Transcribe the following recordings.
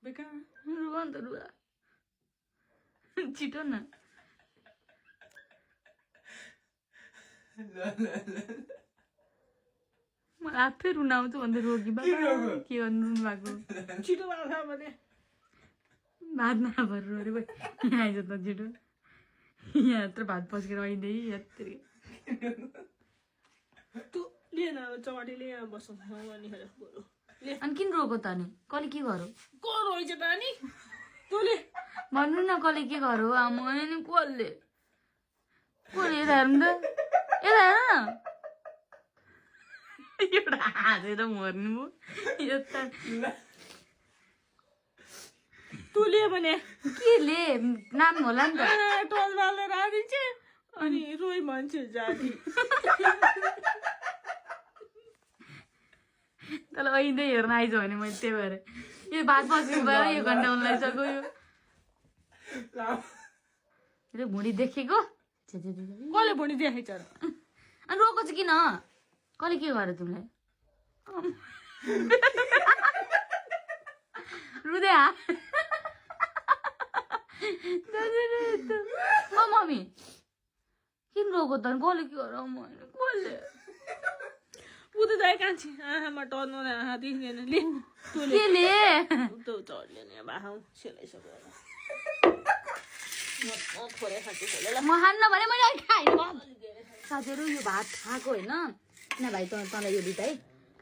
बेकार रुवा नि त रुवा छिटो न मलाई आफै रुन आउँछ भन्दै रोगी बाबा के गर्नु भएको छिटो भएको भने भात नभएर रोरे भाइ यहाँ आइज त छिटो यहाँ यत्रो भात पस्केर आइँदै यत्रो तँ लिएन चौबाटीले यहाँ बस्नु अनि बरु अनि किन रोको त अनि कसले के गरौ को रोइछ त अनि तँले भन्नु न कसले के गरौ आमा नि कसले यता हेर्नु त यता हेर न एउटा हाँसेर मर्नु म यता तँले भने के ले नाम होला नि त टोल बाल्ने राखिन्छ अनि रोइ मान्छे जाति तल अहिले हेर्न आइज भने मैले त्यही भएर यो भात पस्किनु भयो यो घन्टा लगाइसक्यो यो भुँडी देखेको कसले भुँडी देखेछ र अनि रोको चाहिँ किन कसले के गर्यो तिमीलाई रुदे मम्मी किन रोको त कसले के गर कसले ऊ त जाइ कान्छी आँखामा टर्नु आँखा देखिँदैन ले तँले के ले त चढ्यो नि बाहौ सेलाइसक्यो थोरै खान्छु खोलेर म खान्न भने मैले अलिक खाएन साथीहरू यो भात खाएको होइन किन भाइ तँलाई यो दुइटै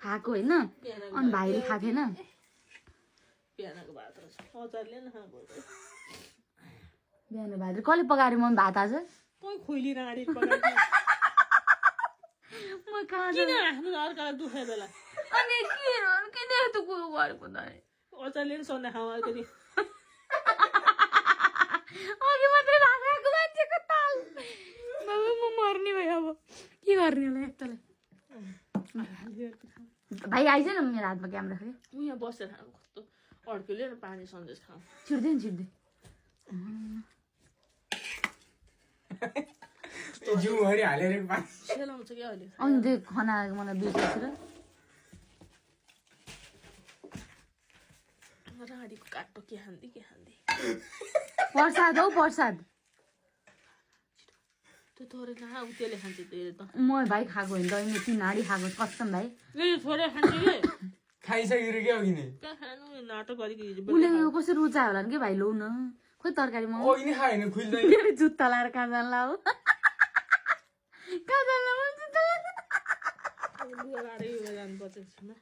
खाएको होइन अनि भाइले खाएको थिएन बिहानको भात रहेछ अचारले न खाएको बिहान भाइ कसले पकाएर मम्मी भात आज कोही खोइली राडी पकाएको म कहाँ किन आफ्नो अर्कालाई दुखाइ बेला अनि के किन यस्तो कुरो गरेको त अचारले नि सन्ध्या खाऊ अलिकति अघि मात्रै भात खाएको मान्छेको ताल बाबा म मर्ने भयो अब के गर्ने होला यस्तोलाई भाइ आइज न मेरो हातमा क्यामेरा खै ऊ यहाँ बसेर खानु कस्तो अड्केले न पानी सन्देश खाऊ छिर्दै नि छिर्दै जिउभरि हालेर सेलाउँछ क्या अहिले अनि त्यो खाना मलाई बिर्सेर राडीको काट्टो के खाँदै प्रसाद हौ प्रसाद त्यो थोरै कहाँ ऊ त्यसले खान्छ त्यसले त म भाइ खाएको होइन त अहिले 3 हाडी खाएको कसम भाइ यो थोरै खान्छ कि खाइसकेर क्या अघि नै कहाँ खानु नाटक गरिकन उसले कसरी रुचायो होला नि के भाइ लौ न खोइ तरकारीमा अघि नै खायो भने खुल्दैन फेरि जुत्ता लाएर कहाँ जान ला हो कहाँ जान ला जुत्ता जानुपर्छ यसमा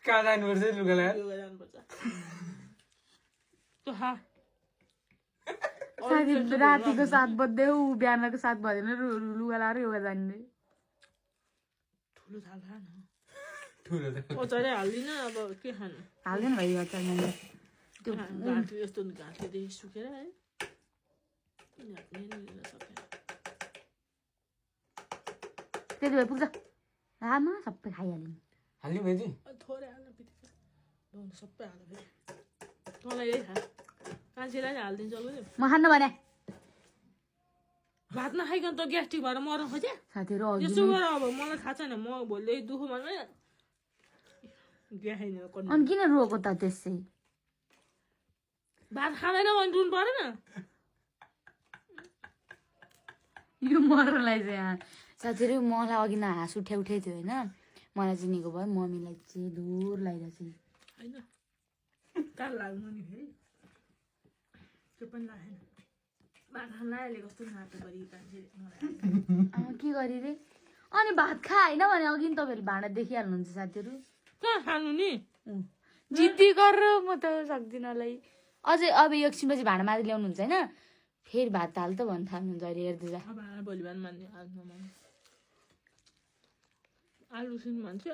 कहाँ जानुपर्छ लुगा लगाएर जानुपर्छ त्यो खा साथी रातिको 7 बज्दै ऊ बिहानको 7 बजेन लुगा लाएर योगा जाने ठुलो थाल खा न ठुलो अचारै हाल्दिनँ अब के खानु हाल्दैन भाइ अचार मैले त्यो घाँटी यस्तो घाँटीदेखि सुकेर है त्यति भए पुग्छ आमा सबै खाइहाल्यो हाल्ने भेजी थोरै हाल्न बित्तिकै सबै हाल्नु फेरि तँलाई यही खा कान्छीलाई नि हालिदिन्छ नि म खान्न भने भात नखाइकन त ग्यास्ट्रिक भएर मर्न खोज्या साथीहरू अघि यसो गर अब मलाई थाहा छैन म भोलि दुःख भन्नु ग्याखाइन अनि किन रोको त त्यसै भात खाँदैन भने रुनु परेन यो मर्नलाई चाहिँ यहाँ साथीहरू मलाई अघि न हाँस उठेको थियो होइन मलाई चिनेको भयो मम्मीलाई चाहिँ दूर लगाइरहेको छ होइन काल लाग्नु नि फेरि त्यो पनि लागेन भात खान आइले कस्तो नाटक गरी कान्छीले के गरे रे अनि भात खा होइन भने अघि नि तपाईँहरूले भाँडा देखिहाल्नुहुन्छ साथीहरू कहाँ खानु नि जिद्दी गरेर म त सक्दिनँ लै अझै अब एकछिनपछि भाँडा माथि ल्याउनुहुन्छ होइन फेरि भात हाल त भन्नु थाल्नुहुन्छ अहिले हेर्दै जा भोलि बिहान मान्ने आलु सिन भन्छ